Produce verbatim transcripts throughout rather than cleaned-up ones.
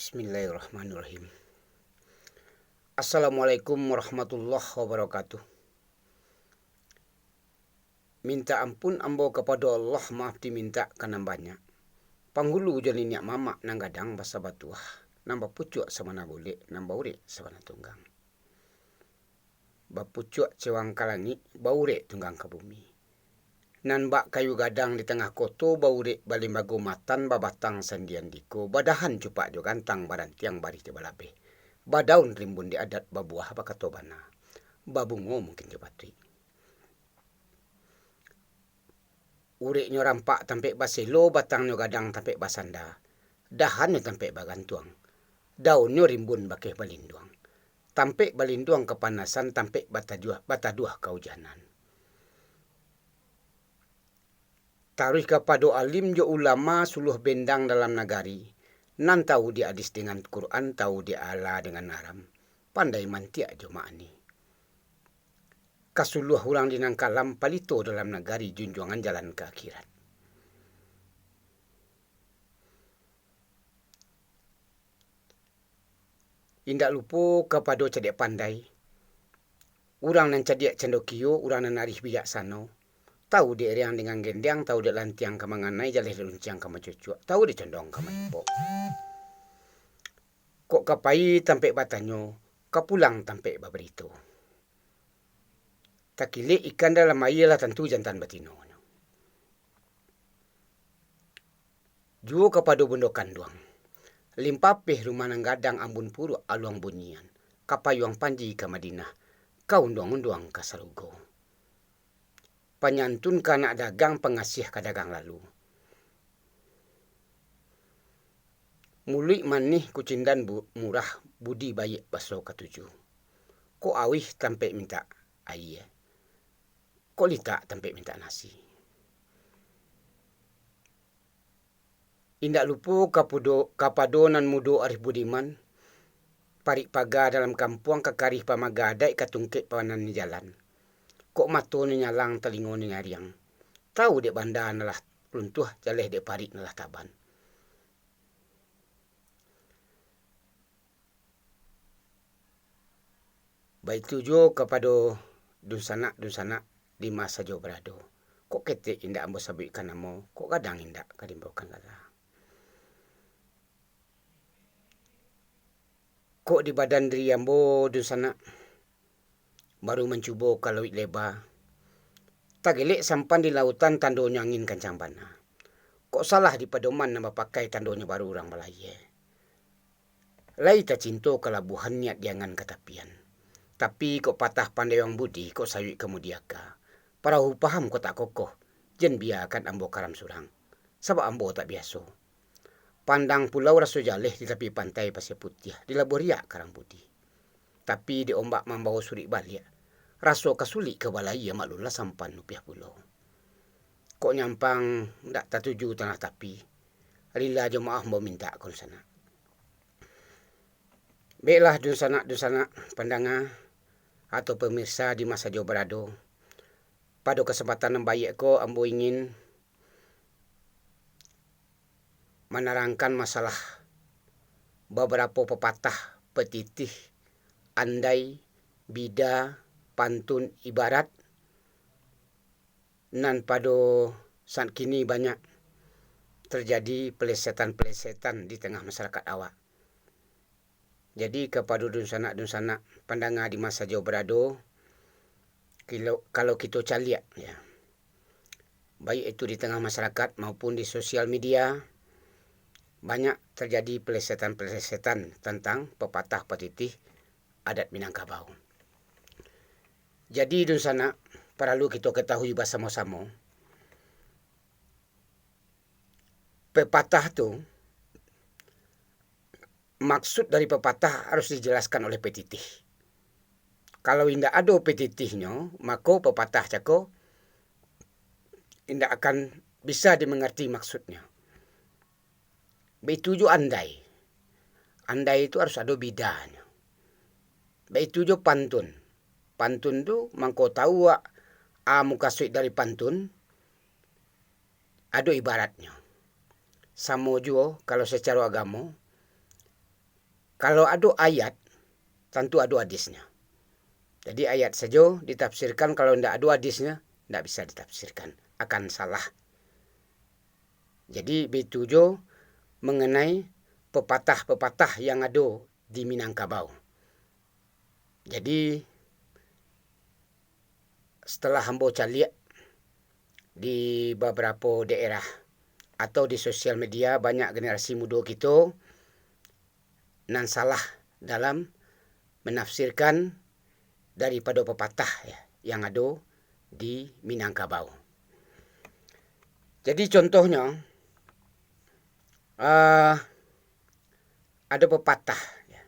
Bismillahirrahmanirrahim. Assalamualaikum warahmatullahi wabarakatuh. Mintak ampun ambo kapado Allah, maaf dimintak ka nan banyak. Panghulu jo niniak mamak nan gadang basa batuah, nan bapucuak sabana bulek, nan baurek sabana tunggang. Bapucuak cewang ka langik, baurek tunggang ka bumi. Nan bak kayu gadang di tangah koto, baurek balimbago matan, babatang sandian diko, badahan cupak jo gantang, barantiang barih jo balabeh, badaun rimbun di adat, babuah bakato bana, babungo mungkin jo patuik. Ureknyo rampak tampek baselo, batangnyo gadang tampek basanda, dahannyo tampek bagantuang, daunnyo rimbun bakeh balinduang. Tampek balinduang kapanasan, tampek batajuah, bataduah kaujanan. Taruih kapado alim jo ulama, suluah bendang dalam nagari, nan tahu di adis dengan Quran, tahu di ala dengan aram, pandai mantiak jo ma'ani. Kasuluah urang di nan kalam, palito dalam nagari, junjuangan jalan ka akhirat. Indak lupo kapado cadiak pandai, urang nan cadiak candokio, urang nan arih bijaksano, tahu dek riang dengan gendiang, tahu dek lantiang ka manganai, jaleh dek lunciang ka mancucuak, tahu dek condong ka maipok. Kok ka pai tampek batanyo, ka pulang tampek babarito. Takilek ikan dalam aia, lah tantu jantan batinonyo. Juo kapado bundo kanduang, limpapeh rumah nan gadang, ambun puruak aluang bunyian, ka payuang panji ka Madinah, ka unduang-unduang ka sarugo. Panyantun ka anak dagang, pangasiah ka dagang lalu. Muluik manih kucindan bu-, murah, budi baiak baso katuju. Kok auih tampek mintak aia, kok litak tampek mintak nasi. Indak lupo kapudo-, kapado nan mudo arih budiman, parik paga dalam kampuang, ka karih pamaga adaik, ka tungkek panan di jalan. Kok matonyo nyalang, talingonyo nyariang, tahu dek banda nan lah runtuah, jaleh dek parik nan lah taban. Baitu juo kapado dunsanak-dunsanak di ma sajo barado. Kok ketek indak ambo sabuikkan namo, kok gadang indak ka diimbaukan gala. Kok di badan diri ambo dunsanak, baru mancubo ka lauik leba. Tagelek sampan di lautan, tandonyo angin kancang bana. Kok salah di padoman nan bapakai, tandonyo baru urang balayia. Lai tacinto ka labuahan, niat di angan ka tapian. Tapi kok patah pandai urang budi, kok sayuik ka mudiaka. Parahu paham kok tak kokoh, jan biakan ambo karam surang, sabab ambo tak biaso. Pandang pulau raso jaleh, di tapi pantai pasir putiah, di labuah riak karang budi. Tapi di ombak mambao surik baliak, raso ka sulik ka balayia, maklumlah sampan rupiah pulo. Kok nyampang ndak tatuju tanah tapi, rila jo maoh ambo mintak ka dunsanak. Baiklah dunsanak-dunsanak pandanga atau pamirsa di ma sajo barado, pado kasempatan nan baiak ko ambo ingin manarangkan masalah babarapo papatah, patitih, andai, bida, pantun, ibarat, nan pado saat kini banyak tarjadi palesetan-palesetan di tangah masarakaik awak. Jadi, kapado dunsanak-dunsanak pandanga di ma sajo barado, kilo-, kalau kito caliak, ya, baik itu di tangah masarakaik maupun di sosial media, banyak tarjadi palesetan-palesetan tantang papatah patitih adat Minangkabau. Jadi, dunsanak, paralu kito katahui basamo-samo, papatah tu, maksud dari papatah harus dijelaskan oleh patitih. Kalau indak ado patitihnyo, mako papatah cako indak akan bisa dimangarti maksudnyo. Baitu juo andai. Andai tu harus ado bidanyo. Baitu juo pantun. Pantun tu mangko tahu awak a mukasuik dari pantun, ado ibaratnyo. Samo juo kalau sacaro agamo, Kalau ado ayat, tantu ado hadisnyo. Jadi ayat sajo ditafsirkan, kalau ndak ado hadisnyo, ndak bisa ditafsirkan, akan salah. Jadi baitu jo mengenai pepatah-pepatah yang ado di Minangkabau. Jadi, setelah ambo caliak di babarapo daerah atau di sosial media, banyak generasi mudo kito nan salah dalam menafsirkan daripado pepatah, ya, yang ado di Minangkabau. Jadi contohnyo, ah, ado pepatah, ya.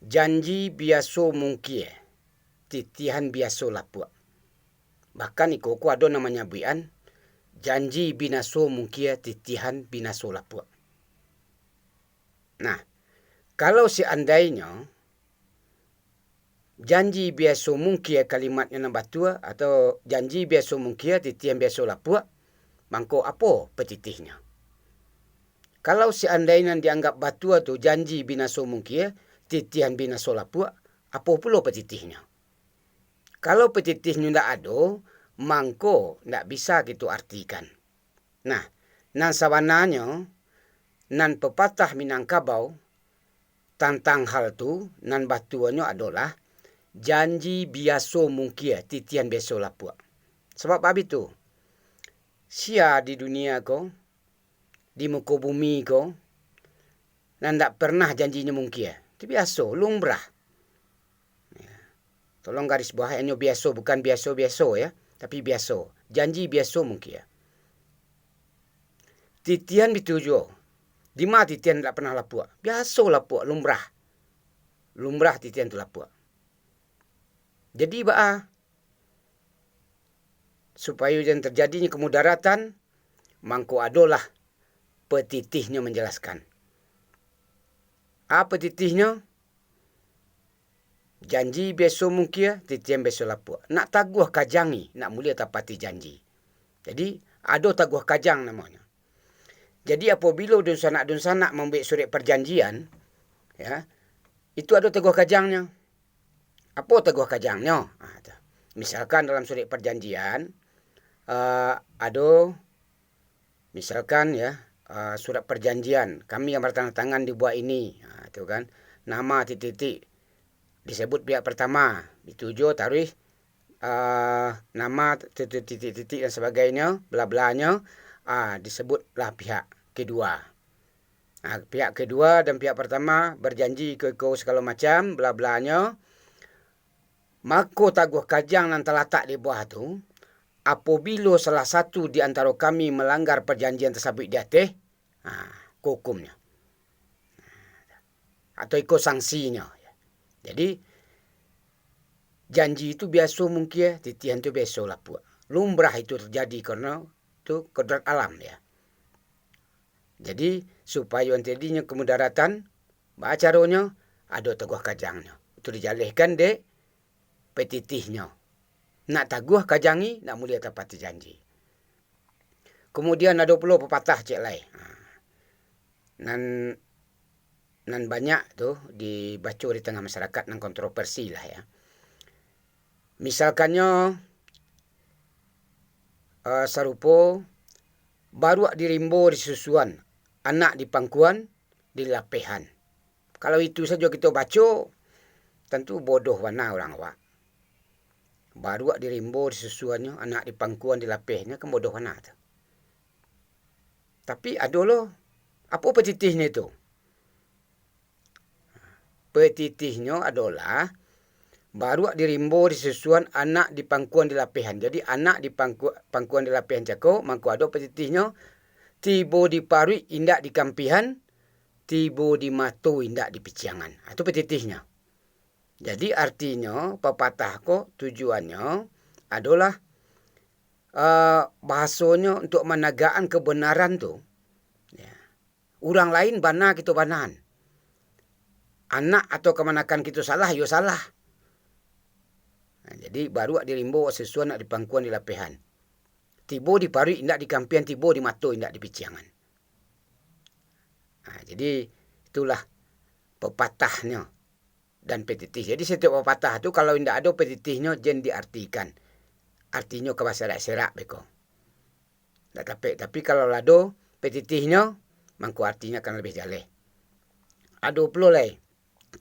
Janji biaso mungkie, titihan biaso lapuak. Bahkan iko ko ado nan manyabuikan, janji binaso mungkie, titihan binaso lapuak. Nah, kalau seandainyo janji biaso mungkie kalimatnyo nan batua, atau janji biaso mungkie, titihan biaso lapuak, mangko apo petitihnyo? Kalau seandainyo nan dianggap batua tu janji binaso mungkie, titihan binaso lapuak, apo pulo petitihnyo? Kalau petitihnyo ndak ado, mangko ndak bisa kito artikan. Nah, nan sabananyo, nan pepatah Minangkabau tantang hal tu, nan batuanyo adolah, janji biaso mungkie, titihan biaso lapuak. Sabab baitu, sia di dunia ko, di muko bumi ko, nan ndak pernah janjinyo mungkie. Itu biaso, lumrah. Ya. Tolong garis bawahi, hanyo biaso, bukan biaso-biaso, ya, tapi biaso. Janji biaso mungkie. Titihan baitu juo. Dima titihan ndak pernah lapuak? Biaso lapuak, lumrah. Lumrah titihan tu lapuak. Jadi baa? Supayo jan terjadinyo kemudaratan, mangko adolah petitihnyo manjalaskan. Apo petitihnyo? Janji biaso mungkie, titihan biaso lapuak. Nak taguah kajangi, nak mulie tapati janji. Jadi, ado taguah kajang namonyo. Jadi, apobilo dunsanak-dunsanak mambuek surek parjanjian, ya, itu ado taguah kajangnyo. Apo taguah kajangnyo? Ah, tu. Misalkan dalam surek parjanjian, eh, ado, misalkan, ya, eh, surat parjanjian, kami yang bertanda tangan di buah ini, ah, tu kan, nama titik-titik disebut pihak pertama, itu juo taruih, eh, nama titik-titik dan sebagainyo, bla-blanyo, ah, disebutlah pihak kedua. Ah, pihak kedua dan pihak pertama berjanji iko-iko segalo macam, bla-blanyo. Mako taguah kajang nan talatak di bawah tu, apobilo salah satu di antaro kami malanggar parjanjian tasabuik di ateh, ha, ko hukumnyo. Atau iko sangsinyo. Jadi, janji tu biaso mungkie, titihan tu biaso lapuak. Lumrah itu terjadi karano tu kodrat alam, ya. Jadi, supayo antiadinyo kemudaratan, baa caronyo? Ado taguah kajangnyo. Itu dijalehkan dek petitihnyo. Nak taguah kajangi, nak mulie tapati janji. Kemudian ado pulo pepatah ciek lai. Ha. Nan, nan banyak tu dibaco di tangah masyarakat, nan kontroversi lah, ya. Misalkannyo, eh, sarupo, baruak di rimbo di susuan, anak di pangkuan di lapehan. Kalau itu sajo kito baco, tantu bodoh bana urang awak. Baruak di rimbo di susuannyo, anak di pangkuan di lapehnyo, kan bodoh bana tu. Tapi ado lo, apo petitihnyo tu? Petitihnyo adolah, baruak di rimbo di susuan, anak di pangkuan di lapehan. Jadi, anak di pangku-, pangkuan di lapehan cako, mangko ado petitihnyo, tibo di paruik indak di kampihan, tibo di mato indak di piciangan. Ha, tu petitihnyo. Jadi, artinyo, papatah ko tujuannyo adolah, eh, bahasonyo untuk managakkan kebenaran tu. Ya. Urang lain bana, kito banaan. Anak atau kamanakan kito salah, yo salah. Nah, jadi, baruak di rimbo susuan, anak di pangkuan di lapehan. Tibo di paruik indak di kampihan, tibo di mato indak di piciangan. Nah, jadi, Itulah pepatahnyo dan petitih. Jadi, setiap pepatah tu, kalau indak ado petitihnyo, jan diartikan. Artinyo ka baserak-serak beko. Ndak tapek. Tapi, kalau lah ado petitihnyo, mangko artinyo akan labiah jaleh. Ado pulo lai,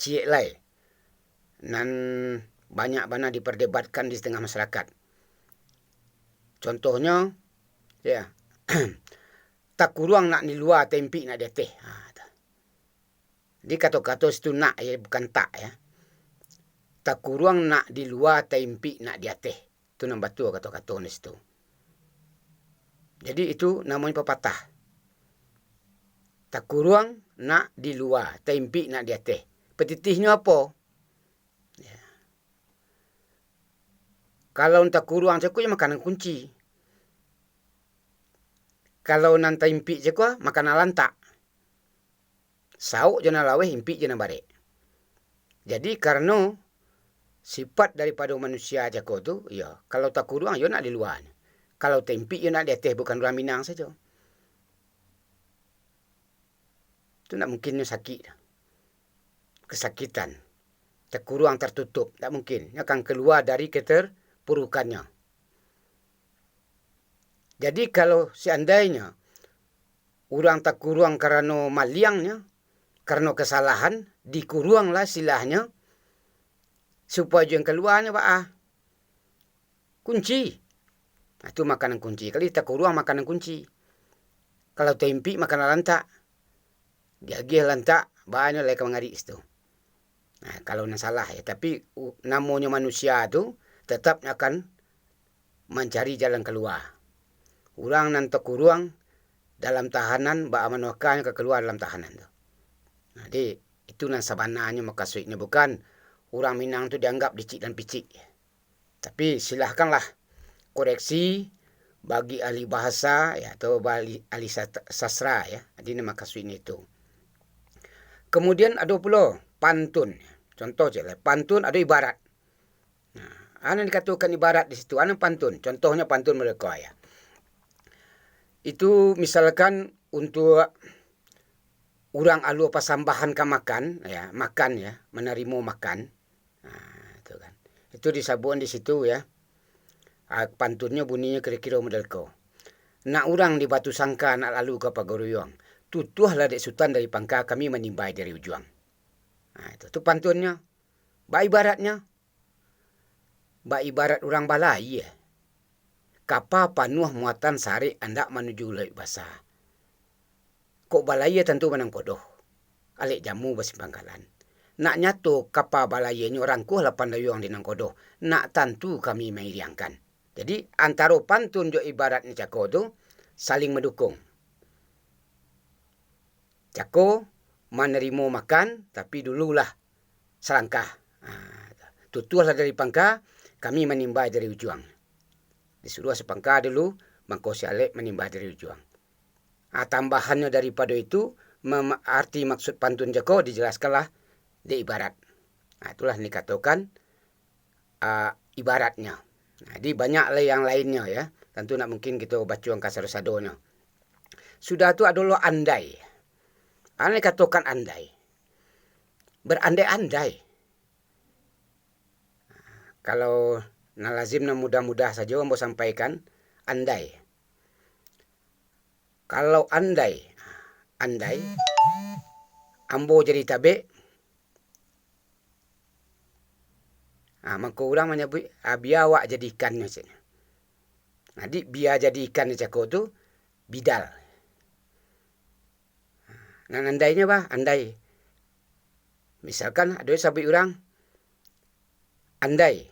ciek lai, nan banyak bana diperdebatkan di satangah masyarakat. Contohnyo, ya, takuruang nak di lua, taimpik nak di ateh. Ha, tu. Jadi, kato-kato situ nak, ya, bukan tak, ya. Takuruang nak di lua, taimpik nak di ateh. Tu nan batua kato-kato di situ. Jadi, itu namonyo papatah. Takuruang nak di lua, taimpik nak di ateh. Petitihnyo apo? Ya. Kalau nan takuruang cako, ya makanan kunci. Kalau nan taimpik cako, makanan lantak. Sauk jo nan laweh, impik jo nan barek. Jadi, karano sifat daripado manusia cako tu, iyo, kalau takuruang, iyo nak di lua. Kalau taimpik, iyo nak di ateh, bukan urang Minang sajo. Tu ndak mungkin nyo sakik tu. Kasakitan. Takuruang, tartutup. Ndak mungkin. Nyo akan kalua dari katerpurukannyo. Jadi, kalau seandainyo urang takuruang karano maliangnyo, karano kasalahan, dikuruanglah silahnyo, supayo jan kaluanyo baa? Kunci. Nah, tu makanan kunci. Kalau takuruang makanan kunci. Kalau taimpik makanan lantak. Diagiah lantak, baa nyo lai ka mangarik situ. Nah, kalau nan salah, ya, tapi u-, namonyo manusia tu tetap akan mancari jalan kalua. Urang nan takuruang dalam tahanan, baa mano akanyo ka kalua dalam tahanan tu. Jadi, itu nan sabananyo makasuiknyo, bukan urang Minang tu dianggap licik dan picik. Tapi, silahkanlah koreksi bagi ahli bahasa, ya, atau ahli, ahli sat-, sastra, ya. Jadi, nan makasuiknyo itu. Kemudian, ado pulo pantun. Contoh ciek lah, pantun ado ibarat. Nah, a nan dikatokan ibarat di situ, a nan pantun. Contohnyo pantun mereka, ya. Itu misalkan untuak urang alua pasambahan ka makan, ya, makan, ya, manarimo makan. Nah, itu kan. Itu disabuikan di situ, ya. Ah, pantunnyo buninyo kiro-kiro model ko. Nak urang di Batu Sangka, nak lalu ka Pagaruyuang. Tutuahlah dek Sutan dari pangka, kami manimbai dari ujuang. Nah, itu. Tu pantunnyo. Baibaratnyo, baibarat urang balayia. Kapa panuah muatan sarek andak manuju Lauik Basa. Kok balayia tantu manangkodoh. Alek jamu basimpang kalan. Nak nyato kapa balayianyo, rangkuahlah pandayuang di nangkodoh. Nak tantu kami mairiangkan. Jadi, antaro pantun jo ibaratnyo cako tu saling mandukung. Cako manarimo makan, tapi dululah salangkah. Ha, tutuahlah dari pangka, kami manimbai dari ujuang. Disuruah si pangka dulu, mangko si alek manimbai dari ujuang. Ha, tambahannyo daripado itu, mem-, arti maksud pantun cako dijalaskanlah dek ibarat. Ha, itulah yang dikatokan ah, ibaratnyo. Jadi, banyak lai yang lainnyo, ya. Tantu ndak mungkin kito baco angka sado-sadonyo. Sudah tu ado lo andai. A nan dikatokan andai. Berandai-andai. Kalau nan lazim, nan mudah-mudah sajo ambo sampaikan, andai. Kalau andai, andai ambo jadi tabek, ah, mangko urang manyabuik, ah, bia awak jadi ikannyo, ceknyo. Jadi, bia jadi ikan di cako tu, bidal. Nan andainyo, bah, andai. Misalkan, ado sabuik urang, andai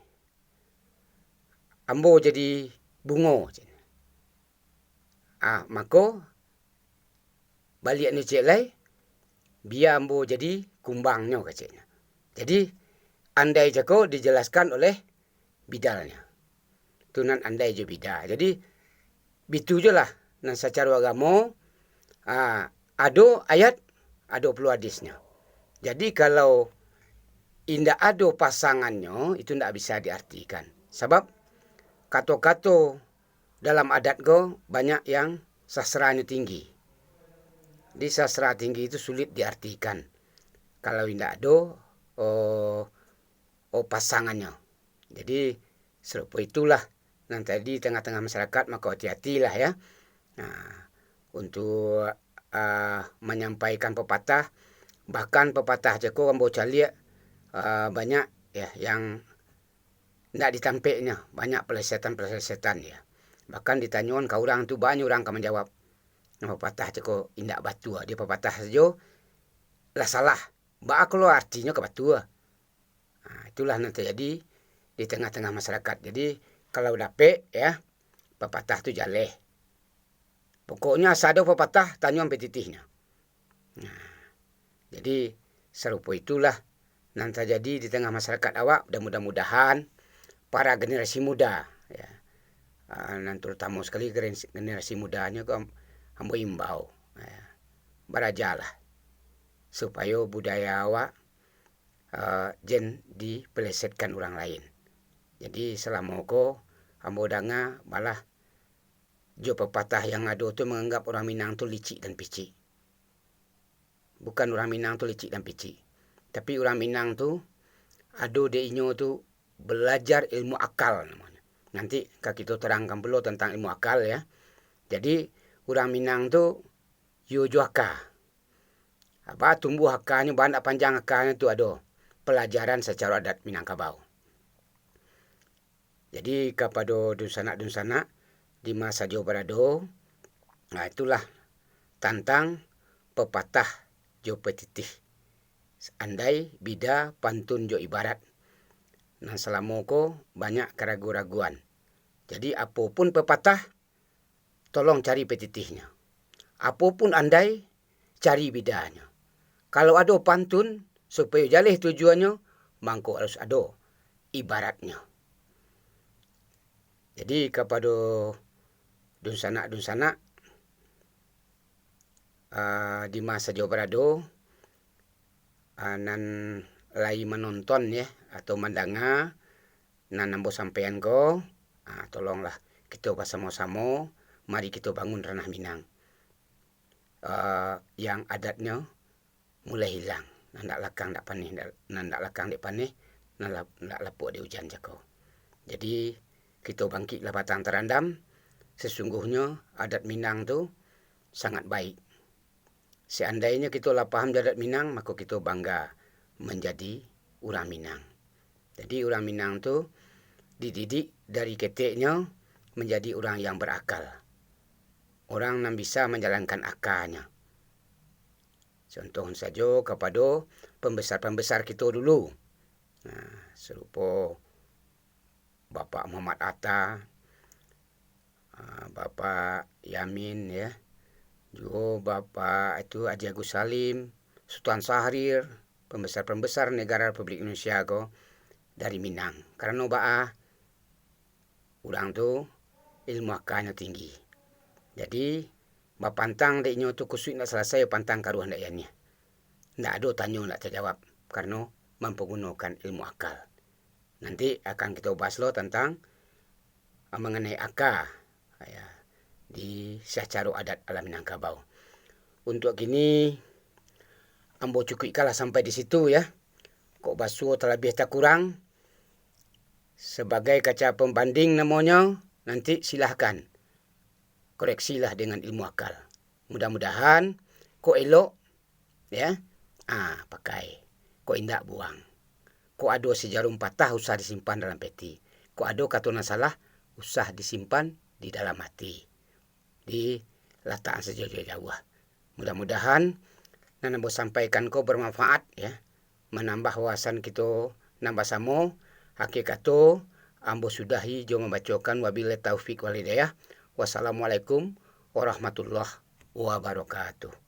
ambo jadi bungo, ceknyo. Ah, mako, baliaknyo ciek lai, bia ambo jadi kumbangnyo, keceknyo. Jadi, andai cako dijalaskan oleh bidalnyo. Tu nan andai jo bida. Jadi, bitu jolah nan sacaro agamo, ah, ado ayat, ado pulo hadisnyo. Jadi, kalau indak ado pasangannyo, itu ndak bisa diartikan. Sabab, kato-kato dalam adat ko banyak yang sastranyo tinggi. di sastra tinggi itu sulit diartikan kalau indak ado, oh, oh, pasangannyo. Jadi, sarupo itulah nan tadi tangah-tangah masyarakat, mako hati-hatilah, ya. Nah, untuk, ah, manyampaikan papatah, bahkan papatah cako ambo caliak, ah, banyak, ya, yang ndak di tampeknyo, banyak pelesetan-pelesetan, ya. Bahkan ditanyoan ka urang tu, banyak urang ka manjawab, "Papatah cako indak batua, dia papatah sajo lah salah. Baa kalau artinyo ka batua?" Nah, itulah nan tajadi di tangah-tangah masyarakat. Jadi, kalau dapek, ya, papatah tu jaleh. Pokoknyo, asa ado papatah, tanyo ampe titihnyo. Nah, jadi, sarupo itulah nan tajadi di tangah masyarakat awak. Dan mudah-mudahan para generasi muda, ya, ah, nan terutamo sekali gener-, generasi mudanyo ko am-, ambo imbau, ya, barajalah supayo budaya awak, ah, jen dipelesetkan urang lain. Jadi, salamo ko ambo danga, malah jo papatah yang ado tu manganggap urang Minang tu licik dan picik. Bukan urang Minang tu licik dan picik, tapi urang Minang tu ado dek inyo tu balajar ilmu akal namonyo. Nanti ka kito tarangkan pulo tantang ilmu akal, ya. Jadi, urang Minang tu yo jo aka. Apa, tumbuah akanyo, banyak panjang akanyo tu ado palajaran sacaro adat Minangkabau. Jadi, kapado dunsanak-dunsanak di ma sajo barado, nah, itulah tantang papatah jo patitih. Andai, bida, pantun jo ibarat. Nan salamo ko banyak karagu-raguan. Jadi, apo pun papatah, tolong cari patitihnyo. Apo pun andai, cari bidanyo. Kalau ado pantun, supayo jaleh tujuannyo, mangko harus ado ibaratnyo. Jadi, kapado dunsanak-dunsanak, ah, di ma sajo barado, ah, nan lai manonton, ya, atau mandanga nan ambo sampaian ko, ah, tolonglah kito basamo-samo, mari kito bangun ranah Minang. Ah, yang adatnyo mulai hilang, nan dak lakang dak paneh, dak, nan dak lakang dek paneh, nan la-, dak lapuak dek ujan cako. Jadi, kito bangkiklah batang tarandam, sasungguahnyo adat Minang tu sangat baik. Seandainyo kito lah paham jo adat Minang, mako kito bangga manjadi urang Minang. Jadi, urang Minang tu dididik dari keteknyo manjadi urang yang barakal. Urang nan bisa manjalankan akanyo. Contoh sajo kapado pambesar-pambesar kito dulu. Nah, sarupo Bapak Muhammad Hatta, ah, Bapak Yamin, ya, juo Bapak itu Haji Agus Salim, Sutan Syahrir, pambesar-pambesar negara Republik Indonesia ko dari Minang. Karano baa? Urang tu ilmu akanyo tinggi. Jadi, bapantang dek inyo tu kusuik ndak salasai, pantang karuah ndak yaniah. Ndak ado tanyo ndak tajawab, karano mampagunokan ilmu akal. Nanti akan kito bahas lo tantang, ah, manganai aka, ya, di sacaro adat alam Minangkabau. Untuak kini, ambo cukuikkanlah sampai di situ, ya. Kok basuo talabiah takurang, sabagai kaca pambanding namonyo, nanti silahkan koreksilah dengan ilmu akal. Mudah-mudahan, kok elok, ya, ah, pakai. Kok indak, buang. Kok ado sajarum patah, usah disimpan dalam peti. Kok ado kato nan salah, usah disimpan di dalam ati. Dilatakan sajo jauah-jauah. Mudah-mudahan nan ambo sampaikan ko bermanfaat, ya, manambah wawasan kito nan basamo. Akhir kato, ambo sudahi jo mambacokan wabillahi taufik wal hidayah. Wassalamualaikum warahmatullahi wabarakatuh.